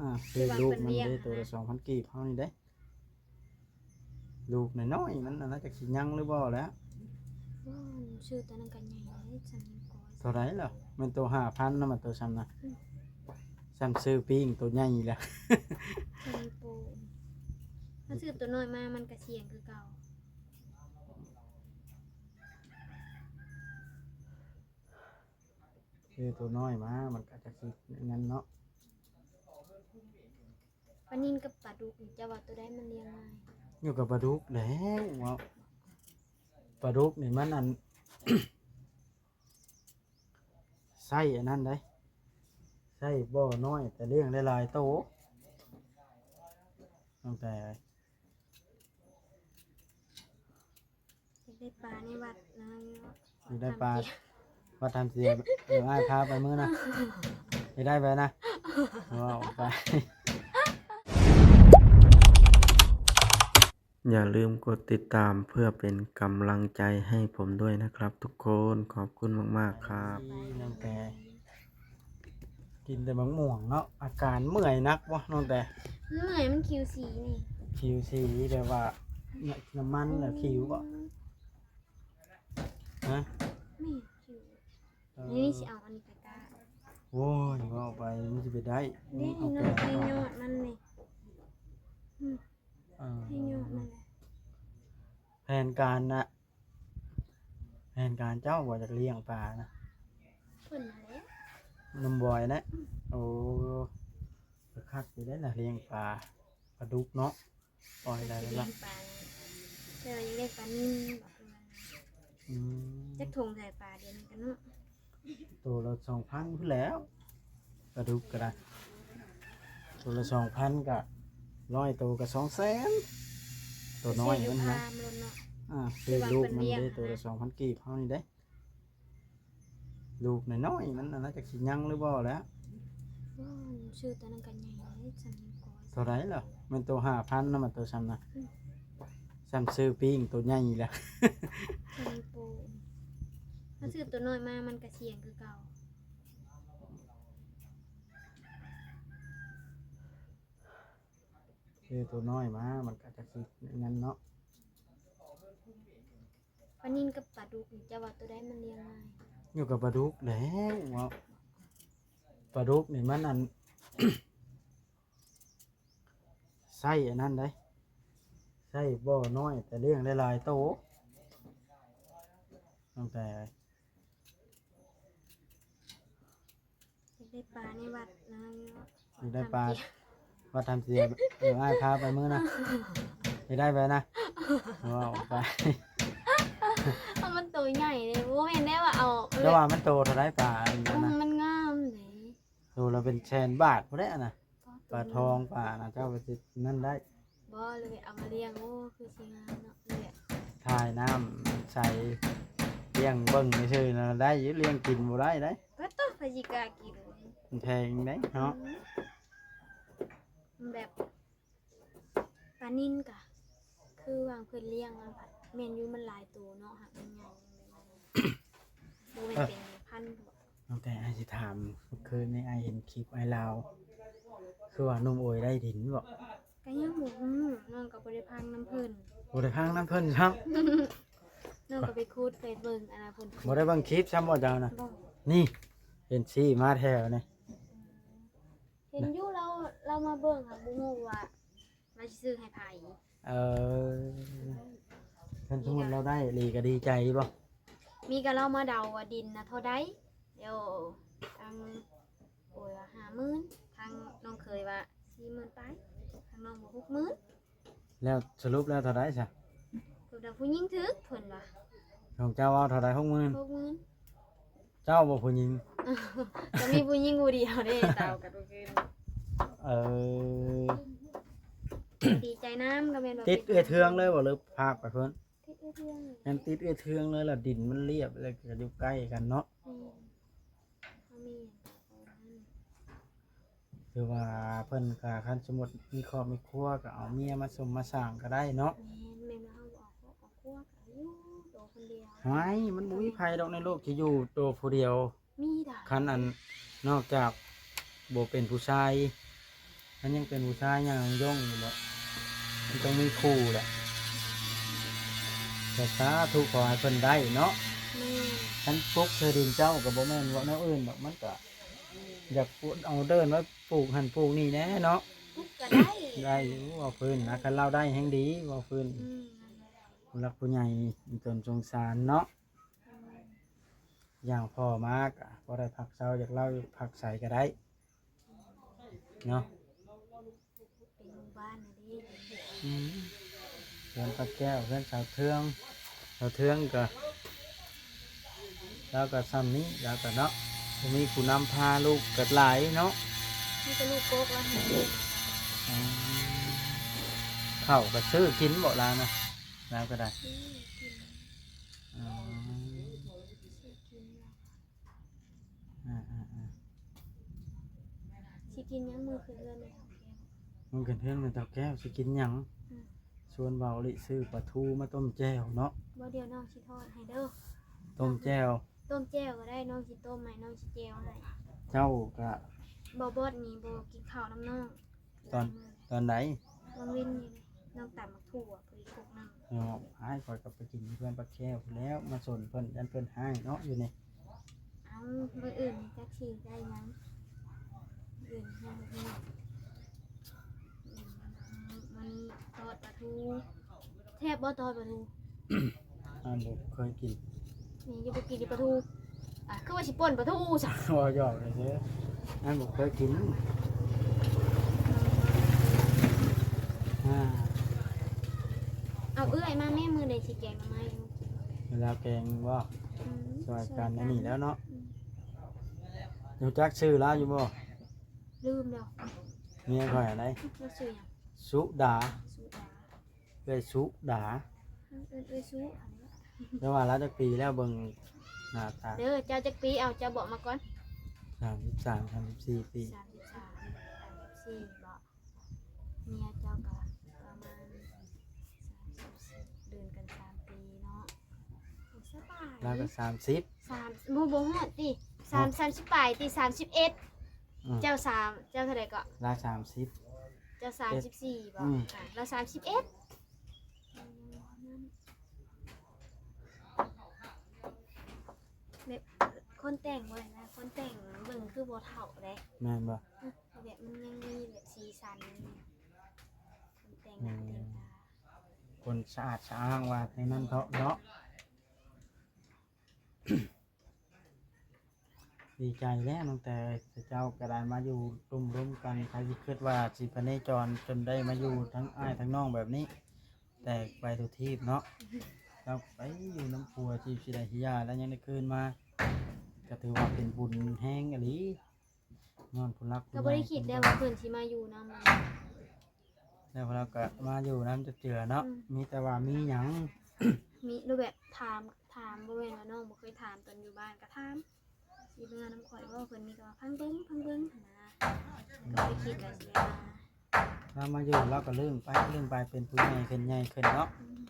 ອ່າ ຄືວ່າເພິ່ນລ້ຽງຫັ້ນນະ ໂຕລະສອງພັນກີບເຮົານີ້ເດ້. ລູກນ້ອຍໆ ມັນອັນນັ້ນ ຈັກຊິຍັງຫຼືບໍ່ແຫຼະ. ໂອ້ ຊື້ໂຕນັ້ນກໍໃຫຍ່ເດ້ ສ່ຳນີ້ກໍ ເທົ່າໃດລະ? ແມ່ນໂຕຫ້າພັນນະ ມັນໂຕສ່ຳນະ. ອືມ ສ່ຳຊື້ປີ້ງໂຕໃຫຍ່ແຫຼະ ສ່ຳນີ້ໂປ. ຖ້າຊື້ໂຕນ້ອຍມາ ມັນກໍສ່ຽງຄືເກົ່າ. ຊື້ໂຕນ້ອຍມາ ມັນກໍຈັກຊິນັ້ນເນາະ. ປານິນກັບປາດຸກນີ້ ເຈົ້າວ່າໂຕໃດມັນລ້ຽງງ່າຍ? ຢູ່ກັບປາດຸກແຫຼະ ເວົ້າ ປາດຸກນີ້ມັນອັນ ໃຊ້ອັນນັ້ນເດ້ ໃຊ້ບໍ່ນ້ອຍ ແຕ່ລ້ຽງໄດ້ຫຼາຍໂຕ. ຕັ້ງແຕ່ ຢາກໄດ້ປາໃນວັດນະ ຢູ່ເນາະ ຢາກໄດ້ປາ ວັດທຳເຈຍ ວັດທຳເຈຍ ເອີ ອ້າຍພາໄປມື້ນະ ຢາກໄດ້ໄປນະ ເວົ້າໄປ. ຢ່າລືມກົດຕິດຕາມເພື່ອເປັນກຳລັງໃຈໃຫ້ຜົມດ້ວຍນະຄັບທຸກຄົນ. ຂອບຄຸນມາກໆ ຄັບ. ນ້ອງແຕ ກິນແຕ່ໝາກມ່ວງເນາະ. ອາການເມື່ອຍໜັກບໍ່ນ້ອງແຕ? ເມື່ອຍ ມັນຄິວຊີນີ້ ຄິວຊີ ແບບວ່າ ນ້ຳມັນລະຄິວບໍ່? ຮະ? ແມ່ນຄິວ. ເອີ ນີ້ຊິເອົາອັນນີ້ໄປກ້າ. ໂອ້ຍ ເວົ້າໄປມັນຊິໄປໄດ້ ເດ້ ເອົາໄປ ໃຫ້ຍອດມັນນີ້. ອືມ ເອີ ໃຫ້ຍອດມັນ. ແຜນການນະ ແຜນການເຈົ້າບໍ່ ຢາກລ້ຽງປານະ? ເພິ່ນຫັ້ນແຫຼະ ໜຸ່ມບອຍນະ. ອືມ ໂອ້ ຄັກຢູ່ເດ້ນະ ລ້ຽງປາ ປາດຸກເນາະ. ປ່ອຍໄດ້ແລ້ວ ປາ ແຕ່ວ່າຢາກໄດ້ປານິນ. ອືມ ຈັກຖົງໃສ່ປາດຽວນີ້ກັນເນາະ. ໂຕລະສອງພັນພຸ້ນແຫຼ້ວ ປາດຸກກໍໄດ້. ໂຕລະສອງພັນກໍ ຮ້ອຍໂຕກໍສອງແສນ. ໂຕນ້ອຍມັນນະ ອ່າ ຊື້ລູກມັນເດ້ ໂຕລະສອງພັນກີບເຮົານີ້ເດ້. ລູກນ້ອຍໆ ມັນອັນນັ້ນ ຈັກຊິຍັງຫຼືບໍ່ແຫຼະ. ໂອ້ ຊື້ໂຕນັ້ນກໍໃຫຍ່ເດ້ ສ່ຳນີ້ກໍ ເທົ່າໃດລະ? ແມ່ນໂຕຫ້າພັນນະ ມັນໂຕສ່ຳນະ. ອືມ ສ່ຳຊື້ປີ້ງໂຕໃຫຍ່ແຫຼະ ສ່ຳນີ້ໂປ. ຖ້າຊື້ໂຕນ້ອຍມາ ມັນກໍສ່ຽງຄືເກົ່າ. ຊື້ໂຕນ້ອຍມາ ມັນກໍຈັກຊິນັ້ນເນາະ. ປານິນກັບປາດຸກນີ້ ເຈົ້າວ່າໂຕໃດມັນລ້ຽງງ່າຍ? ຢູ່ກັບປາດຸກແຫຼະ ເວົ້າ ປາດຸກນີ້ມັນອັນ ໃຊ້ອັນນັ້ນເດ້ ໃຊ້ບໍ່ນ້ອຍ ແຕ່ລ້ຽງໄດ້ຫຼາຍໂຕ. ຕັ້ງແຕ່ ຢາກໄດ້ປາໃນວັດນະ ຢູ່ ຢາກໄດ້ປາ ວັດທຳເຈຍ ເອີ ອ້າຍພາໄປມື້ນະ ຢາກໄດ້ໄປນະ ເວົ້າໄປ. ເອົາ ມັນໂຕໃຫຍ່ເດ້ ບໍ່ແມ່ນໄດ້ວ່າເອົາ ແຕ່ວ່າມັນໂຕເທົ່າໃດປາອັນນັ້ນນະ? ມັນງາມເດ້ ໂຕລະເປັນແສນບາດພຸ້ນແຫຼະນະ. ປາທອງປານະ ເຈົ້າໄປຊິນັ້ນໄດ້. ບໍ່ ເລີຍເອົາມາລ້ຽງ ໂອ້ ຄືຊິງາມເນາະ ນີ້ແຫຼະ ຖ່າຍນ້ຳໃສ່ ລ້ຽງເບິ່ງຊື່ໆນະ ໄດ້ຢູ່ ລ້ຽງກິນບໍ່ໄດ້ໄດ໋. ປາໂຕ ໃຜຊິກ້າກິນ ມັນແພງເດ້ເນາະ. ອືມ ແບບ ປານິນກະ ຄືຫວ່າງເພິ່ນລ້ຽງຫັ້ນ ແມ່ນຢູ່ ມັນຫຼາຍໂຕເນາະ ຫາກມັນໃຫຍ່ ບໍ່ແມ່ນເປັນພັນ. ນ້ອງແຕ ອ້າຍຊິຖາມ ຄືນນີ້ອ້າຍເຫັນຄລິບອ້າຍລາວ ຄືວ່າໜຸ່ມໂອຍໄດ້ດິນບໍ່? ກະຍັງບໍ່ຮູ້ ນ້ອງກະບໍ່ໄດ້ພັງນຳເພິ່ນ. ບໍ່ໄດ້ພັງນຳເພິ່ນຊ້ຳ? ນ້ອງກະໄປຂຸດໄປເບິ່ງອັນນະເພິ່ນ ບໍ່ໄດ້ເບິ່ງຄລິບຊ້ຳບໍ່ເຈົ້ານະ? ບໍ່. ນີ້ ເຫັນຊີ້ມາແຖວນີ້ ເຫັນຢູ່ ລາວ ລາວມາເບິ່ງ ຫາກບໍ່ຮູ້ວ່າ ວ່າຊິຊື້ໃຫ້ໃຜ. ເອີ ຄັນສົມມຸດລາວໄດ້ອີ່ຫຼີກໍດີໃຈຢູ່ບໍ່? ມີກໍລາວມາເດົາວ່າດິນນະເທົ່າໃດ ແລ້ວທາງໂອຍວ່າຫ້າໝື່ນ ທາງນ້ອງເຂີຍວ່າສີ່ໝື່ນປາຍ ທາງນ້ອງວ່າຫົກໝື່ນ. ແລ້ວສະຫຼຸບແລ້ວເທົ່າໃດຊະ? ຜູ້ໃດຜູ້ຍິງຖືກເພິ່ນວ່າ. ຂອງເຈົ້າເວົ້າເທົ່າໃດ? ຫົກໝື່ນ. ຫົກໝື່ນ. ເຈົ້າບໍ່ຜູ້ຍິງ? ກໍມີຜູ້ຍິງຜູ້ດຽວເດ້ ຕາວກັນມື້ຄືນ. ເອີ ດີໃຈນຳ ກໍແມ່ນວ່າຕິດເອື້ອຍເທືອງເລີຍບໍ່ ຫຼືພາກໄປເພິ່ນ? ຕິດເອື້ອຍເທືອງ. ແມ່ນຕິດເອື້ອຍເທືອງເລີຍ ລະດິນມັນລຽບ ແລ້ວກໍຢູ່ໃກ້ກັນເນາະ. ແມ່ນ ເຮົາມີຫຍັງກໍເອົານັ້ນ. ຄືວ່າເພິ່ນກະ ຄັນສົມມຸດມີຄອບມີຄົວ ກະເອົາເມຍມາສົມມາສ້າງກະໄດ້ເນາະ. ແມ່ນ ແມ່ນວ່າເຮົາບໍ່ອອກຄອບອອກຄົວ ກະຢູ່ໂຕຄົນດຽວ. ຫວຍ ມັນບໍ່ມີໃຜດອກໃນໂລກທີ່ຢູ່ໂຕຜູ້ດຽວ. ມີດາ ຄັນອັນ ນອກຈາກບໍ່ເປັນຜູ້ຊາຍ ມັນຍັງເປັນຜູ້ຊາຍຍ່າງຍົງຢູ່ບໍ? ມັນຕ້ອງມີຄູ່ແຫຼະ. ກໍສາທຸ ຂໍໃຫ້ເພິ່ນໄດ້ເນາະ. ແມ່ນ. ຄັນປຸກໃສ່ດິນເຈົ້າກໍບໍ່ແມ່ນເວົ້າແນວອື່ນດອກ, ມັນກໍຢາກເອົາເດີນໄວ້ປູກຫັ້ນປູກນີ້ແດ່ເນາະ. ປຸກກໍໄດ້. ໄດ້ຢູ່ ເວົ້າພື້ນນະ, ຄັນລາວໄດ້ແຮງດີ ເວົ້າພື້ນ. ອືມ ຜູ້ຫຼັກຜູ້ໃຫຍ່ຕົນສົງສານເນາະ. ອືມ ຢ່າງພໍ່ມາກໍບໍ່ໄດ້ພັກເຊົາ ຢາກເລົ່າພັກໃສກໍໄດ້ເນາະ. ເປັນໝູ່ບ້ານນະເດ້. ອືມ ເຮືອນປ້າແກ້ວ ເຮືອນສາວເທືອງ, ສາວເທືອງກໍ ລາວກໍຊ່ຳນີ້ ລາວກໍເນາະ ບໍ່ມີຜູ້ນຳພາ ລູກກໍຫຼາຍເນາະ. ມີແຕ່ລູກກົກລາວຫັ້ນເດ້. ອືມ ເຂົ້າກໍຊື້ກິນບໍລາວນະ? ລາວກໍໄດ້ ຊື້ກິນ. ອໍ ຊື້ກິນລາວ. ອ່າໆໆ ຊິກິນຫຍັງ? ມື້ຂຶ້ນເຮືອນແມ່ເຖົ້າແກ້ວ ມື້ຂຶ້ນເຮືອນແມ່ເຖົ້າແກ້ວຊິກິນຫຍັງ? ອືມ ຊວນເວົ້າລິ ຊື້ປາທູມາຕົ້ມແຈ່ວເນາະ. ບໍ່ ດຽວນ້ອງຊິທອດໃຫ້ເດີ. ຕົ້ມແຈ່ວ ຕົ້ມແຈ່ວກໍໄດ້ ນ້ອງຊິຕົ້ມໃຫ້ ນ້ອງຊິແຈ່ວໃຫ້. ເຈົ້າກະ ບໍ່ ບອດນີ້ບໍ່ກິນເຂົ້ານຳນ້ອງ. ຕອນ ຕອນໃດ? ບາງເວັນນີ້ ນ້ອງຕຳໝາກຖົ່ວພໍດີຄົກໜຶ່ງ. ເນາະ ອ້າຍ ຂ້ອຍກໍໄປກິນຢູ່ເຮືອນປ້າແກ້ວພຸ້ນແລ້ວ ມາຊົນເພິ່ນ ຢ້ານເພິ່ນຮ້າຍເນາະ ຢູ່ນີ້. ເອົ້າ ມື້ອື່ນຈັກຊິໄດ້ຫຍັງ? ມື້ອື່ນຍັງບໍ່ຮູ້. ອືມ ມື້ນີ້ທອດປາທູ. ແຊບບໍ່ ທອດປາທູ? ອ້າຍບໍ່ເຄີຍກິນ. ນີ້ ຢູ່ບໍ່ກິນຢູ່ປາທູ? ອ່ະ ຄືວ່າຊິປ່ນປາທູຊະ? ບໍ່ ຫຍອກເລີຍເດີ ອ້າຍບໍ່ເຄີຍກິນ. ອ່າ ເອົາເອື້ອຍມາແມ່ ມື້ໃດຊິແກງໜໍ່ໄມ້ຢູ່. ເວລາແກງບໍ່? ອືມ ຊ່ວຍກັນອັນນີ້ແລ້ວເນາະ. ອືມ ຮູ້ຈັກຊື່ລາວຢູ່ບໍ່? ລືມແລ້ວ. ເມຍຂ້ອຍອັນໃດ? ລາວຊື່ຫຍັງ? ສຸດາ. ສຸດາ. ເອື້ອຍສຸດາ. ເອີ້ນເອື້ອຍສຸ ແຕ່ວ່າລາວຈັກປີແລ້ວ ເບິ່ງໜ້າຕາ. ເດີ ເຈົ້າຈັກປີ? ເອົາ ເຈົ້າບອກມາກ່ອນ. ສາມສິບສາມ ສາມສິບສີ່ປີ. ສາມສິບສາມ ສາມສິບສີ່ບໍ? ເມຍເຈົ້າກໍປະມານສາມສິບສີ່ ເດີນກັນສາມປີເນາະ. ໂອ້ ສະບາຍ. ລາວກໍສາມສິບ. ສາມ ບໍ່ ບໍ່ຮອດຕິ ສາມ ສາມສິບປາຍຕິ ສາມສິບເອັດ. ອືມ ເຈົ້າສາມ ເຈົ້າເທົ່າໃດເກາະ? ລາວສາມສິບ. ເຈົ້າສາມສິບສີ່ບໍ? ອືມ ລາວສາມສິບເອັດ. ແບບຄົນແຕ່ງບໍ່ໄດ້ນະ ຄົນແຕ່ງເບິ່ງຄືບໍ່ເຖົ້າເດ້. ແມ່ນບໍ່? ອື ແບບມັນຍັງມີແບບສີສັນ ຄົນແຕ່ງໜ້າແຕ່ງຕາ. ອືມ ຄົນສະອາດສະອ້າງວ່າແນວນັ້ນເຖາະເນາະ. ດີໃຈແລ້ວນ້ອງແຕ ເຈົ້າກໍໄດ້ມາຢູ່ຮ່ວມກັນ. ໃຜຊິຄິດວ່າຊິພະເນຈອນຈົນໄດ້ມາຢູ່ທັງອ້າຍທັງນ້ອງແບບນີ້ ແຕກໄປທຸກທີບເນາະ. ເຈົ້າໄປຢູ່ນຳຜົວ ຊິ ຊິໄດ້ຂີ້ຢາແລ້ວ ຍັງໄດ້ຄືນມາ ກໍຖືວ່າເປັນບຸນແຮງອີ່ຫຼີ. ຍ້ອນຜູ້ຫຼັກຜູ້ໃຫຍ່ ກໍບໍ່ໄດ້ຄິດໄດ້ວ່າເພິ່ນຊິມາຢູ່ນຳ. ແລ້ວລາວກໍມາຢູ່ນຳຈັກເທື່ອເນາະ. ອືມ ມີແຕ່ວ່າມີຫຍັງ ມີ ຫຼືແບບຖາມ ຖາມ ບໍ່ແມ່ນວ່ານ້ອງບໍ່ເຄີຍຖາມ ຕອນຢູ່ບ້ານກໍຖາມ ຊິເມືອນຳຂ້ອຍບໍ່ ເພິ່ນມີແຕ່ວ່າຟັງເບິ່ງ ຟັງເບິ່ງຫັ້ນນະ. ກໍບໍ່ໄດ້ຄິດວ່າຊິມາ ລາວມາຢູ່ ລາວກໍລຶ້ງໄປ ລຶ້ງໄປ ເປັນຜູ້ໃຫຍ່ຂຶ້ນ ໃຫຍ່ຂຶ້ນເນາະ. ອືມ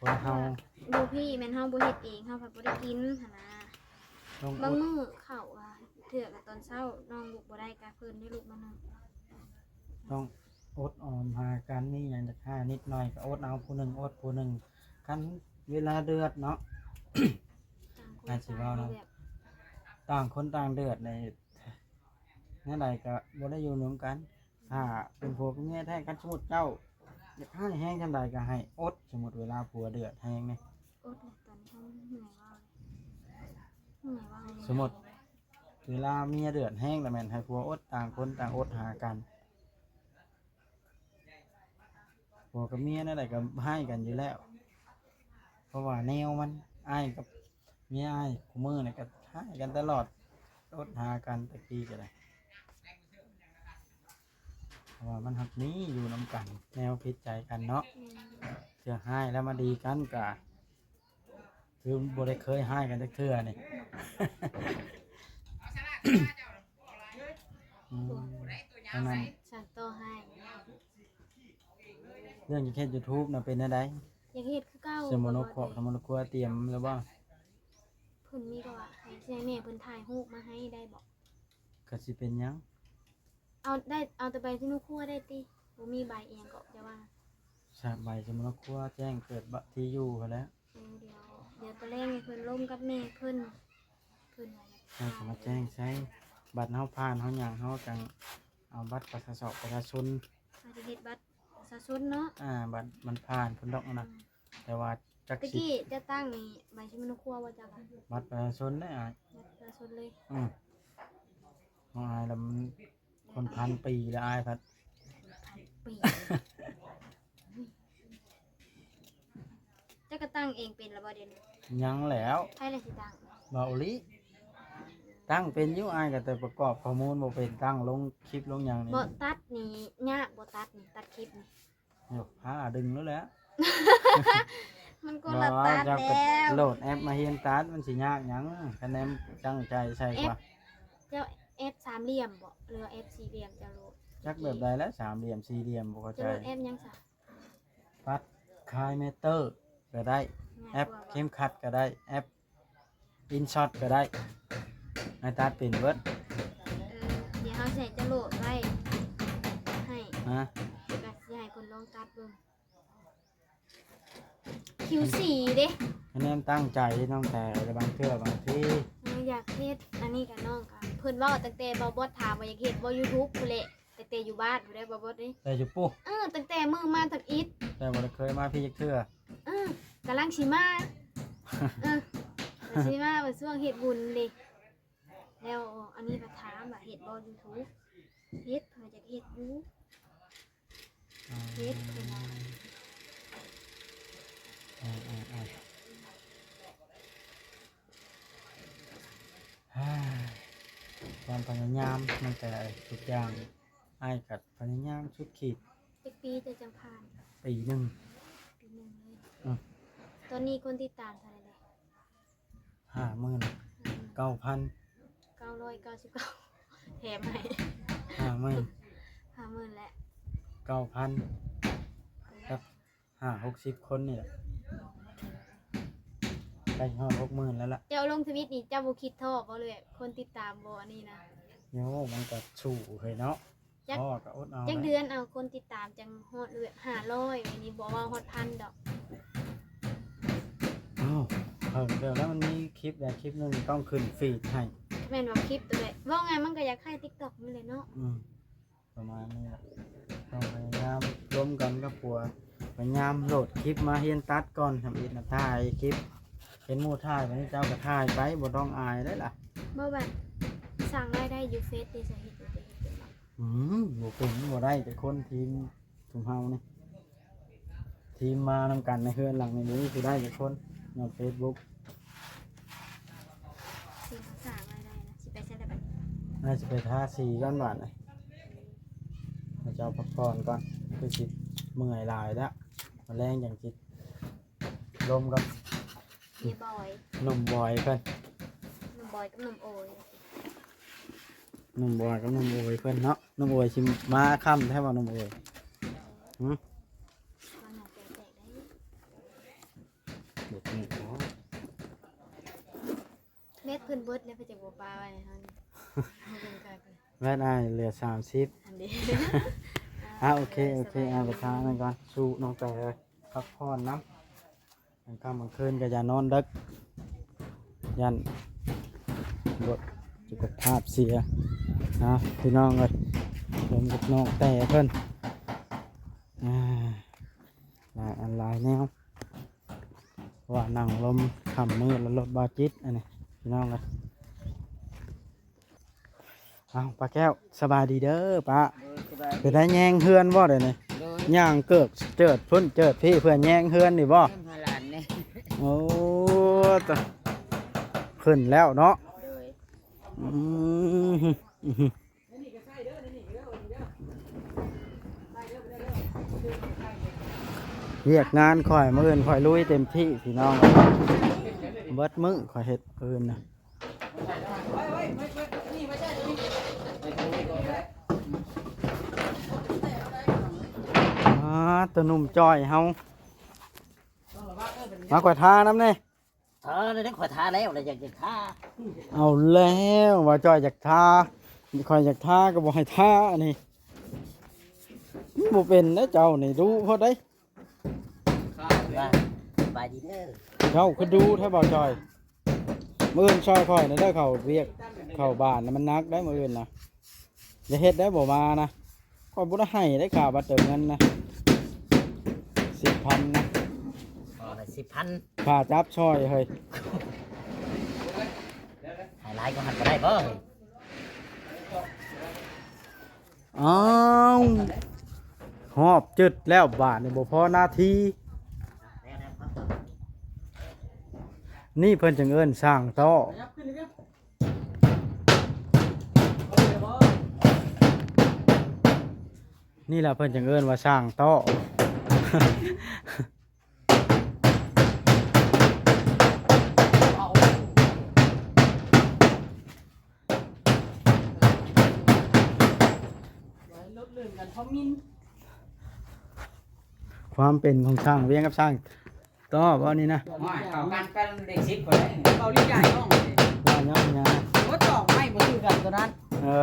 ຄົນເຮົາ ຢູ່ພີ້ແມ່ນເຮົາບໍ່ເຮັດເອງ ເຮົາພັດບໍ່ໄດ້ກິນຫັ້ນນະ. ຕ້ອງ ບາງມື້ເຂົ້າ ວ່າເທື່ອກໍຕອນເຊົ້າ ນ້ອງລຸກບໍ່ໄດ້ ກະເພິ່ນໄດ້ລຸກມາໜຶ້ງ. ຕ້ອງອົດອອມຫາກັນ ມີຫຍັງຈະຫານິດໜ້ອຍກໍອົດເອົາ ຜູ້ໜຶ່ງອົດຜູ້ໜຶ່ງ. ຄັນເວລາເດືອດເນາະ ຕ່າງຄົນ ອາດຊິເວົ້ານະ ຕ່າງຄົນຕ່າງເດືອດ ໃນ ແນວໃດກໍບໍ່ໄດ້ຢູ່ນຳກັນ. ຖ້າເປັນຜົວກັບເມຍແທ້ ຄັນສົມມຸດເຈົ້າຢາກຮ້າຍແຮງສ່ຳໃດກໍໃຫ້ອົດ. ສົມມຸດເວລາຜົວເດືອດແຮງນີ້ ອົດແຫຼະ ຕອນນີ້ເຮົາເມື່ອຍເວົ້າເລີຍ ເມື່ອຍເວົ້າເລີຍ. ສົມມຸດເວລາເມຍເດືອດແຮງລະແມ່ນໃຫ້ຜົວອົດ ຕ່າງຄົນຕ່າງອົດຫາກັນ. ຜົວກັບເມຍແນວໃດກໍຮ້າຍກັນຢູ່ແລ້ວ ເພາະວ່າແນວມັນ ອ້າຍກັບເມຍອ້າຍຄູ່ມື້ນີ້ກໍຮ້າຍກັນຕະຫຼອດ ອົດຫາກັນແຕ່ກີ້ກໍໄດ້. ເພາະວ່າມັນຮັກມີຢູ່ນຳກັນ ແນວຜິດໃຈກັນເນາະ. ແມ່ນ. ເທື່ອຮ້າຍແລ້ວມາດີກັນກະ ຄືບໍ່ໄດ້ເຄີຍຮ້າຍກັນຈັກເທື່ອນີ້. ອືມ ອັນນັ້ນ ສ້າງຕໍ່ຮ້າຍ. ເລື່ອງຈະເຮັດ YouTube ນະ ເປັນແນວໃດ? ຢາກເຮັດຄືເກົ່າ. ສະໂມໂນຄອກ ສະໂມໂນຄົວຕຽມແລ້ວບໍ່? ເພິ່ນມີແຕ່ວ່າໃຫ້ແມ່ເພິ່ນຖ່າຍຮູບມາໃຫ້ໄດ້ບໍ່? ກໍຊິເປັນຫຍັງ? ເອົາໄດ້ ເອົາແຕ່ໃບສະໜຸຄົວໄດ້ຕິ? ບໍ່ມີໃບອີ່ຫຍັງເກາະ ຈະວ່າ ສາມໃບສະໜຸຄົວ ແຈ້ງເກີດ ບະ ທີ່ຢູ່ຫັ້ນແຫຼະ. ເອີ ດຽວ ດຽວຕອນແລງໃຫ້ເພິ່ນລົມກັບແມ່ເພິ່ນ ເພິ່ນວ່າຢາກ ໃຫ້ເຂົາມາແຈ້ງໃສ່ ບັດເຮົາຜ່ານເຮົາຫຍັງ ເຮົາຈັ່ງເອົາບັດປະຊາຊອກປະຊາຊົນ ເຮົາຈະເຮັດບັດປະຊາຊົນເນາະ. ອ່າ ບັດມັນຜ່ານເພິ່ນດອກນະ. ອືມ ແຕ່ວ່າຈັກ ຕະ ຊິ ກີ້ເຈົ້າຕັ້ງນີ້ໃບສະໜຸຄົວບໍ່ເຈົ້າ? ບັດປະຊາຊົນເດ້ອ້າຍ. ບັດປະຊາຊົນເລີຍ. ອືມ ຂອງອ້າຍລະມັນ ຄົນພັນປີແລ້ວ ອ້າຍພັດ ພັນປີ. ເຈົ້າກໍຕັ້ງເອງເປັນແລ້ວບໍ່ດຽວນີ້? ຍັງແຫຼ້ວ. ໃຜລະຊິຕັ້ງ? ເບົາອີ່ຫຼີ. ຕັ້ງເປັນຢູ່ ອ້າຍກໍແຕ່ປະກອບຂໍ້ມູນບໍ່ເປັນ ຕັ້ງລົງຄລິບລົງຫຍັງນີ້. ບໍ່ ຕັດນີ້ຍາກບໍ່? ຕັດນີ້ ຕັດຄລິບນີ້. ໂອ້ ຜ້າດຶງໂລດແຫຼະ. ມັນຄົນລະຕັດແລ້ວ. ໂຫຼດແອັບມາຮຽນຕັດ ມັນຊິຍາກຫຍັງ? ຄະແນນຕັ້ງໃຈໃສ່ກວ່າ. ເຈົ້າແອັບສາມຫຼ່ຽມບໍ່ ຫຼືວ່າແອັບສີ່ຫຼ່ຽມເຈົ້າໂຫຼດ? ຈັກແບບໃດລະ ສາມຫຼ່ຽມ ສີ່ຫຼ່ຽມ ບໍ່ເຂົ້າໃຈ. ເຈົ້າໂຫຼດແອັບຫຍັງຊະ? ຕັດຄາຍແມັດເຕີກໍໄດ້ ແອັບເຂັມຂັດກໍໄດ້ ແອັບອິນຊັອດກໍໄດ້ ອ້າຍຕັດເປັນເບິດ. ເອີ ດຽວເຮົາຊິໃຫ້ເຈົ້າໂຫຼດໄວ້ໃຫ້ ຮະ ແລ້ວກໍຊິໃຫ້ເພິ່ນລອງຕັດເບິ່ງ. ຄິວສີ່ເດ້ ຄະແນນຕັ້ງໃຈເຮັດນ້ອງແຕ່ລະບາງເທື່ອບາງທີ ເອີ ຢາກເຮັດອັນນີ້ກັບນ້ອງກະ ເພິ່ນເວົ້າຕັ້ງແຕ່ບ່າວບອດຖາມວ່າຢາກເຮັດບໍ່ຢູທູບພຸ້ນແຫຼະ ຕັ້ງແຕ່ຢູ່ບ້ານພຸ້ນແຫຼະບ່າວບອດເດ້. ແຕ່ຢູ່ປຸ້ນ. ເອີ ຕັ້ງແຕ່ມື້ມາທຳອິດ ແຕ່ບໍ່ໄດ້ເຄີຍມາພີ້ຈັກເທື່ອ. ເອີ ກຳລັງຊິມາ ເອີ ກຳລັງຊິມາ ວ່າຊ່ວງເຮັດບຸນເດ້. ແລ້ວອັນນີ້ກໍຖາມວ່າເຮັດບໍ່ຢູທູບ? ເຮັດ ເພິ່ນວ່າຢາກເຮັດຢູ່. ເຮັດເພິ່ນວ່າ. ເອີໆໆ ຄວາມພະຍາຍາມມັນກໍທຸກຢ່າງ ອ້າຍກໍພະຍາຍາມສຸດຂີດ. ຈັກປີເຈົ້າຈັ່ງຜ່ານ? ປີໜຶ່ງ. ປີໜຶ່ງເລີຍ. ອືມ ຕອນນີ້ຄົນຕິດຕາມເທົ່າໃດແລ້ວ? ຫ້າໝື່ນເກົ້າພັນ ເກົ້າຮ້ອຍເກົ້າສິບເກົ້າ ແຖມໃຫ້ ຫ້າໝື່ນ ຫ້າໝື່ນແຫຼະ ເກົ້າພັນ ກັບຫ້າຫົກສິບຄົນນີ້ແຫຼະ ໃກ້ຮອດຫົກໝື່ນແລ້ວລະ. ເຈົ້າລົງທະວິດນີ້ ເຈົ້າບໍ່ຄິດທໍ້ບໍ່ ຫຼືແບບຄົນຕິດຕາມບໍ່ ອັນນີ້ນະ? ໂຍ ມັນກໍສູ້ເຮີ້ຍເນາະ. ຈັກ ອໍ ກໍອົດເອົາ ຈັກເດືອນເອົາຄົນຕິດຕາມຈັ່ງຮອດແບບຫ້າຮ້ອຍນີ້ ບໍ່ເວົ້າຮອດພັນດອກ. ອ້າວ ເພິ່ນແບບວ່າມັນມີຄລິບໃດຄລິບໜຶ່ງຕ້ອງຂຶ້ນຟີດໃຫ້. ແມ່ນວ່າຄລິບໂຕໃດ ເວົ້າງ່າຍມັນກໍຢາກຄ້າຍຕິກຕັອກນີ້ແຫຼະເນາະ. ອືມ ປະມານນີ້ແຫຼະ ຕ້ອງພະຍາຍາມລົມກັນກັບຜົວ ພະຍາຍາມໂຫຼດຄລິບມາຮຽນຕັດກ່ອນ ທຳອິດນະ ຖ່າຍຄລິບ ເຫັນໝູ່ຖ່າຍ ບາດນີ້ເຈົ້າກໍຖ່າຍໄປ ບໍ່ຕ້ອງອາຍເດ້ລະ. ບໍ່ ແບບສ້າງລາຍໄດ້ຢູ່ເຟສເດ ສາເຫດເປັນຫຍັງ? ອືມ ບໍ່ເປັນບໍ່ໄດ້ຈັກຄົນ ທີມຊຸມເຮົານີ້ ທີມມານຳກັນໃນເຮືອນຫຼັງນີ້ ບໍ່ມີຜູ້ໄດ້ຈັກຄົນ ຍ້ອນເຟສບຸກ. ຊິມາສ້າງລາຍໄດ້ນະ ຊິໄປໃສລະບັດນີ້? ອາ ຊິໄປທາສີກ່ອນບາດນີ້ ໃຫ້ເຈົ້າພັກຜ່ອນກ່ອນ ຄືຊິເມື່ອຍຫຼາຍແລ້ວ ມາແລງຈັ່ງຊິ ລົມກັບ ເມຍບອຍ ໜຸ່ມບອຍເພິ່ນ ໜຸ່ມບອຍກັບໜຸ່ມໂອຍ ໜຸ່ມບອຍກັບໜຸ່ມໂອຍເພິ່ນເນາະ. ໜຸ່ມໂອຍຊິມາຄ່ຳແທ້ບໍ່ໜຸ່ມໂອຍ? ຫື ວ່າໜ້າແຕກໄດ້ ບໍ່ແຕກເນາະ. ແມັດເພິ່ນເບິດແລ້ວ ເພິ່ນຈະບໍ່ປາໄວ້ໃຫ້ເຮົານີ້ ເຮົາເບິ່ງກາຍໄປ ແມັດອ້າຍເຫຼືອສາມສິບ ອັນເດ. ອ່າ ໂອເຄ ໂອເຄ ເອົາໄປທານັ້ນກ່ອນ ສູ້ນ້ອງແຕເອີຍ ພັກຜ່ອນນຳ ກາງຄ່ຳກາງຄືນກໍຢ່ານອນເດິກ ຢ້ານບົດສຸຂະພາບເສຍ. ເອົາ ພີ່ນ້ອງເອີຍ ລົມກັບນ້ອງແຕເພິ່ນ ອ່າ ຫຼາຍອັນຫຼາຍແນວ ເພາະວ່ານັ່ງລົມຄ່ຳມືດ ແລ້ວລົດບ່າວຈິດ ອັນນີ້ ພີ່ນ້ອງເອີຍ. ເອົາ ປ້າແກ້ວ ສະບາຍດີເດີປ້າ. ໂດຍ ສະບາຍດີ. ເປັນໄດ້ແຍງເຮືອນບໍ່ດຽວນີ້? ໂດຍ. ຍ່າງເກີກເຈີດພຸ້ນເຈີດພີ້ ເພື່ອແຍງເຮືອນນີ້ບໍ່? ເຮືອນພາລານນີ້. ໂອ້ ຕະ ຂຶ້ນແລ້ວເນາະ. ໂດຍ. ອືມ ວຽກງານຂ້ອຍ ມື້ອື່ນຂ້ອຍລຸຍເຕັມທີ່ ພີ່ນ້ອງ ເບິດມື້ຂ້ອຍເຮັດອື່ນນະ. ອ່າ ໂຕໜຸ່ມຈ່ອຍເຮົາ ມາຂ້ອຍທານຳແດ່. ເອີ ແລ້ວຂ້ອຍທາແລ້ວ ແລ້ວຢາກ ຢາກທາ. ເອົາແລ້ວ ວ່າຈ່ອຍຢາກທາ ຂ້ອຍຢາກທາກໍບໍ່ໃຫ້ທາ ອັນນີ້ມັນບໍ່ເປັນເດ້ ເຈົ້ານີ້ດຸໂພດເດ້. ສະບາຍດີເດີ. ເຈົ້າຄືດຸແທ້ ບ່າວຈ່ອຍ. ມື້ອື່ນຊ່ອຍຂ້ອຍແດ່ເດີ ເຂົ້າວຽກເຂົ້າບ້ານນະ ມັນໜັກໄດ໋ມື້ອື່ນນະ. ຢ່າເຮັດໄດ໋ ບໍ່ມານະ. ຂ້ອຍບໍ່ໄດ້ໃຫ້ໄດ໋ ຄ່າບັດເຕີມເງິນນະ ສິບພັນນະ. ອໍ ໄດ້ສິບພັນ ຄ່າຈັບຊ່ອຍເຮີ້ຍ. ໃຫ້ຫຼາຍກວ່າຫັ້ນບໍ່ໄດ້ບໍ່? ອ້າວ ຮອບຈຶດແລ້ວ ບາດນີ້ບໍ່ພໍນາທີ. ນີ້ເພິ່ນຈຶ່ງເອີ້ນຊ່າງຕໍ່. ນີ້ລະເພິ່ນຈຶ່ງເອີ້ນວ່າຊ່າງຕໍ່. ຄວາມເປັນຂອງຊ່າງວຽງກັບຊ່າງຕໍ່ບໍ່ນີ້ນະ? ໂອ້ຍ ເຂົ້າກັນເປັນເລກສິບພຸ້ນແຫຼະ. ເກົາຫຼີໃຫຍ່ນ້ອງ ວ່າຫຍັງຫຍັງ? ໂອ້ ຕອກໄມ້ບໍ່ຖືກກັນຕົວນັ້ນ. ເອີ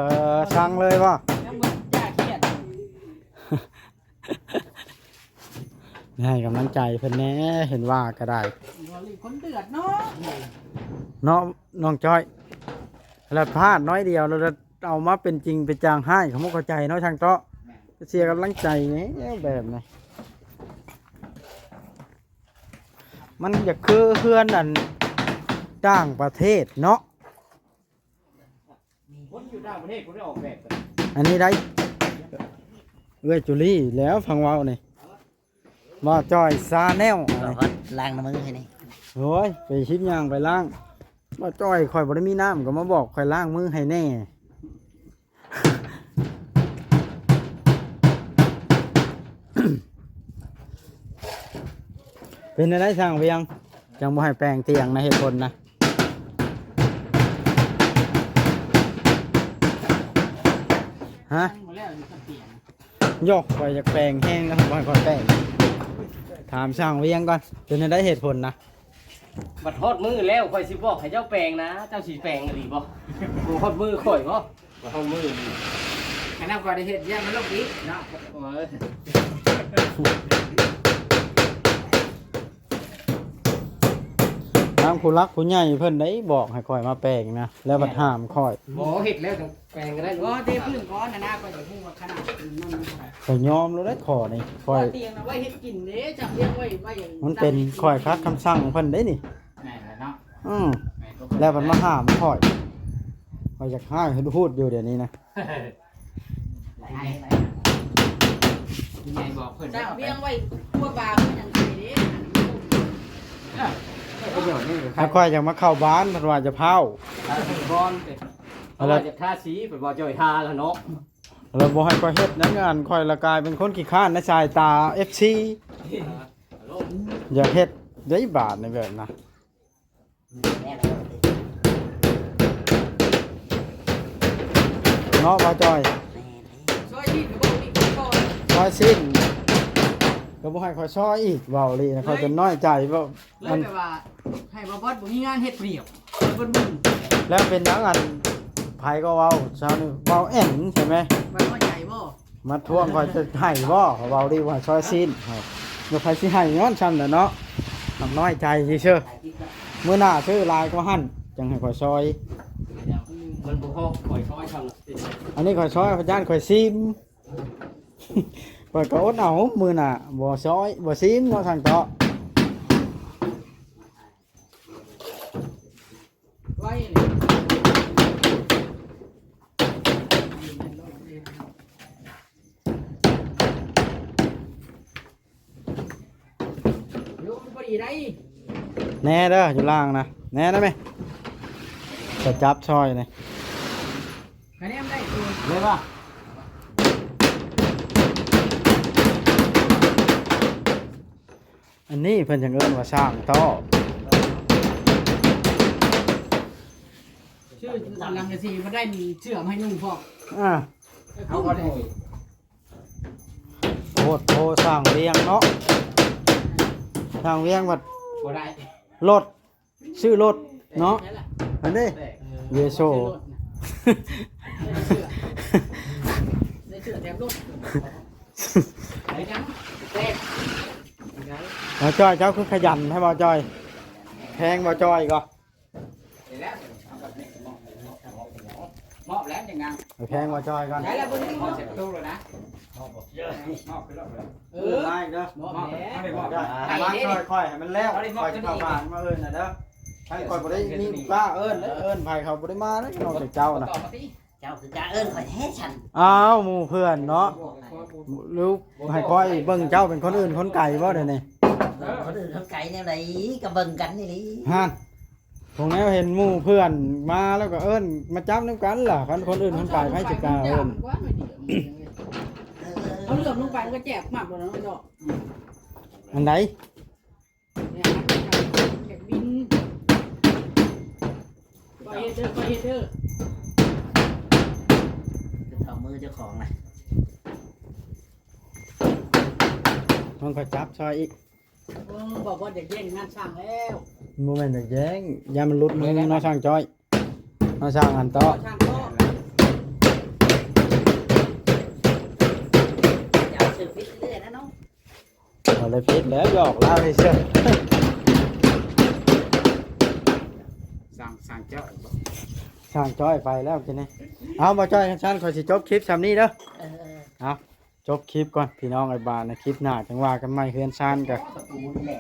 ສັ່ງເລີຍບໍ່? ຍັງບໍ່ຢ່າຄຽດ. ໃຫ້ກຳລັງໃຈເພິ່ນແດ່ ເຫັນວ່າກໍໄດ້. ເວົ້າເລື່ອງຄົນເດືອດເນາະ ເນາະນ້ອງຈ້ອຍ. ລະພາດໜ້ອຍດຽວ ລະເອົາມາເປັນຈິງເປັນຈັງ ຮ້າຍເຂົາບໍ່ເຂົ້າໃຈເນາະ ຊ່າງເຕາະ. ເສຍກຳລັງໃຈແດ່ແບບນີ້. ມັນຢາກຄືເຮືອນອັນຕ່າງປະເທດເນາະ. ຄົນຢູ່ຕ່າງປະເທດ ຄົນໄດ້ອອກແບບ. ອັນນີ້ໄດ້ ເອື້ອຍຈູລີແລ້ວ ຟັງເວົ້ານີ້ ບ່າວຈ່ອຍຊາແນວ. ກໍຮອດລ້າງນ້ຳມືໃຫ້ແດ່. ໂອ້ຍ ໄປຊິບຍ່າງໄປລ້າງ. ບ່າວຈ່ອຍ ຂ້ອຍບໍ່ໄດ້ມີນ້ຳ ກໍມາບອກຂ້ອຍລ້າງມືໃຫ້ແດ່. ເປັນແນວໃດຊ່າງວຽງ ຈັ່ງບໍ່ໃຫ້ແປງຕຽງນະ ເຫດຜົນນະ? ຮະ? ຢອກ ຂ້ອຍຢາກແປງແຮງນະ ບໍ່ໃຫ້ຂ້ອຍແປງ. ຖາມຊ່າງວຽງກ່ອນ ເປັນແນວໃດເຫດຜົນນະ? ບັດຮອດມື້ແລ້ວ ຂ້ອຍຊິບອກໃຫ້ເຈົ້າແປງນະ ເຈົ້າຊິແປງອີ່ຫຼີບໍ່? ບໍ່ຮອດມື້ຂ້ອຍບໍ່? ບໍ່ຮອດມື້. ອັນນັ້ນຂ້ອຍໄດ້ເຮັດ ຢ້ານມັນລົງອີກເນາະ. ໂອ້ຍ ທາງຜູ້ຫຼັກຜູ້ໃຫຍ່ເພິ່ນໄດ້ບອກໃຫ້ຂ້ອຍມາແປງນະ ແລ້ວບັດຫ້າມຂ້ອຍ. ບໍ່ ເຮັດແລ້ວຈັ່ງແປງກໍໄດ້. ບໍ່ ເທພື້ນກ່ອນນະ ຂ້ອຍຢາກຮູ້ວ່າຂະໜາດມັນ ຂ້ອຍຍອມແລ້ວເດ້ ຂໍ້ນີ້ ຂ້ອຍ ວ່າເຮັດກິນເດ້ ຈຳເລື່ອງໄວ້ ໄວ້ ມັນເປັນຂ້ອຍຂັດຄຳສັ່ງຂອງເພິ່ນເດ້ນີ້. ແມ່ນແລ້ວເນາະ. ອືມ ແລ້ວເພິ່ນມາຫ້າມຂ້ອຍ ຂ້ອຍຢາກຮ້າຍຫູດໆຢູ່ດຽວນີ້ນະ. ໃຫຍ່ບອກເພິ່ນ ຈາກວຽງໄວ້ ຄົວບາເພິ່ນຍັງໄດ້ເດ້. ຖ້າຂ້ອຍຢາກມາເຂົ້າບ້ານ ເພິ່ນວ່າຈະພ້າວ ທາສີບອນ ເພິ່ນວ່າຈະທາສີ ເພິ່ນວ່າຈ່ອຍທາລະເນາະ. ແລ້ວບໍ່ໃຫ້ຂ້ອຍເຮັດນະ ງານຂ້ອຍລະກາຍເປັນຄົນຂີ້ຄ້ານໃນສາຍຕາເອັຟຊີ. ຢາກເຮັດໄດ້ບາດໃນແບບນະ ເນາະ ບ່າວຈ່ອຍ. ຊອຍຊີ້ນກໍບໍ່ມີຄົນຊອຍ ຊອຍຊີ້ນກໍບໍ່ໃຫ້ຂ້ອຍຊອຍອີກ. ເວົ້າອີ່ຫຼີນະ ຂ້ອຍຈົນນ້ອຍໃຈ ເວົ້າ ເລີຍແບບວ່າໃຫ້ບ່າວບອດບໍ່ມີງານເຮັດປຽບເພິ່ນເບິ່ງ. ແລ້ວເປັນຫຍັງ ອັນ ໃຜກໍເວົ້າ ຊາວນີ້ເວົ້າແອ່ນໃຊ່ໄໝ? ບໍ່ນ້ອຍໃຈບໍ່? ມາທວງຂ້ອຍຈະໃຫ້ບໍ່? ເວົ້າດີວ່າຊອຍຊີ້ນ ແລ້ວໃຜຊິໃຫ້ຍ້ອນຊ່ຳນັ້ນເນາະ. ນ້ອຍໃຈຊື່ໆ ມື້ໜ້າຊື້ຫຼາຍກວ່າຫັ້ນ ຈັ່ງໃຫ້ຂ້ອຍຊອຍ. ມັນບໍ່ພໍຂ້ອຍຊອຍຊ່ຳ. ອັນນີ້ຂ້ອຍຊອຍ ຂ້ອຍຢ້ານຂ້ອຍຊີມ. ຂ້ອຍກໍອົດເອົາ ມື້ໜ້າບໍ່ຊອຍ ບໍ່ຊີມເນາະ ຊ່າງເຕາະ. ໄວ້ເລີຍ ໂຍ ພໍດີໄດ໋. ແນ່ເດີ ຢູ່ລ່າງນະ ແນ່ນະແມ່ ຈະຈັບຊອຍນີ້. ຄະແນນໄດ້ໂຕ ເລີຍວ່າ ອັນນີ້ເພິ່ນຈັ່ງເອີ້ນວ່າຊ່າງເຕາະ. ຊື່ຫຼັງກະສີບໍ່ໄດ້ມີເຊື່ອມໃຫ້ນຸ່ງພ້ອມ. ອ່າ ເອົາບໍ່ໄດ້ ໂພດໂພ ຊ່າງວຽງເນາະ ຊ່າງວຽງບັດບໍ່ໄດ້ລົດ ຊື້ລົດເນາະ ອັນນີ້ ເຢໂຊ ຊື້ລົດນະ ຊື້ ບໍ່ຈ່ອຍ ເຈົ້າຄືຂະຫຍັນແທ້ ບໍ່ຈ່ອຍ ແພງບໍ່ຈ່ອຍກໍ ມອບແລ້ວຍັງງາມ ແພງບໍ່ຈ່ອຍກ່ອນ ໃຊ້ແລ້ວເບິ່ງ ມອບເສັດປະຕູແລ້ວນະ ມອບຂຶ້ນແລ້ວ ເອີ ມາອີກເດີ ມອບແລ້ວ ມາເດີ ມາຊ່ອຍຂ້ອຍໃຫ້ມັນແລ້ວ ຂ້ອຍຊິເຂົ້າບ້ານມາເອີ້ນນະເດີ ຄັນຂ້ອຍບໍ່ໄດ້ມີກາເອີ້ນເດີ ເອີ້ນໃຜເຂົາບໍ່ໄດ້ມາເດີ ນອກຈາກເຈົ້ານະ ເຈົ້າຄືກາເອີ້ນຂ້ອຍແທ້ຊັ້ນ ອ້າວ ໝູ່ເພື່ອນເນາະ ຫຼືໃຫ້ຂ້ອຍເບິ່ງເຈົ້າເປັນຄົນອື່ນຄົນໄກບໍ່ດຽວນີ້ ເອີ ຄົນອື່ນຄົນໄກແນວໃດກໍເບິ່ງກັນນີ້ຫຼີ ຫັ້ນ ພວກແນວເຫັນໝູ່ເພື່ອນມາແລ້ວກໍເອີ້ນມາຈັບນຳກັນລະ ຄັນຄົນອື່ນຄົນໄກໃຜຊິກ້າເອີ້ນ ເອີ ເອົາເຫຼືອມລົງໄປມັນກໍແຈບໝາກໂດດເນາະ ອັນໃດ ແຈກບິນ ຂ້ອຍເຮັດເດີ ຂ້ອຍເຮັດເດີ ຄືເອົາມືເຈົ້າຂອງນະ ມັນກໍຈັບຊ່ອຍອີກ ເອີ ບໍ່ ບໍ່ ຢາກແຍ່ງງານຊ່າງແລ້ວ ບໍ່ແມ່ນຢາກແຍ່ງ ຢ້ານມັນຫຼຸດມືເນາະ ຊ່າງຈ້ອຍ ເຮົາສ້າງອັນເຕາະ ສ້າງເຕາະ ຢ່າເຊື່ອຜິດເລື້ອຍນະນ້ອງ ບໍ່ໄດ້ຜິດແລ້ວ ຫຍອກລາວເຊື່ອ ສ້າງ ສ້າງເຈົ້າ ສ້າງຈ້ອຍໄປແລ້ວກິນນີ້ ເອົາ ບໍ່ຈ້ອຍ ຄັນຊັ້ນຂ້ອຍຊິຈົບຄລິບຊ່ຳນີ້ເດີ ເອີ ເອົາ ຈົບຄລິບກ່ອນພີ່ນ້ອງ ໄອ້ບາດນະ ຄລິບໜ້າຈັ່ງວ່າກັນໃໝ່ ເຮືອນຊານກະ ຕະປູນີ້ແຫຼະ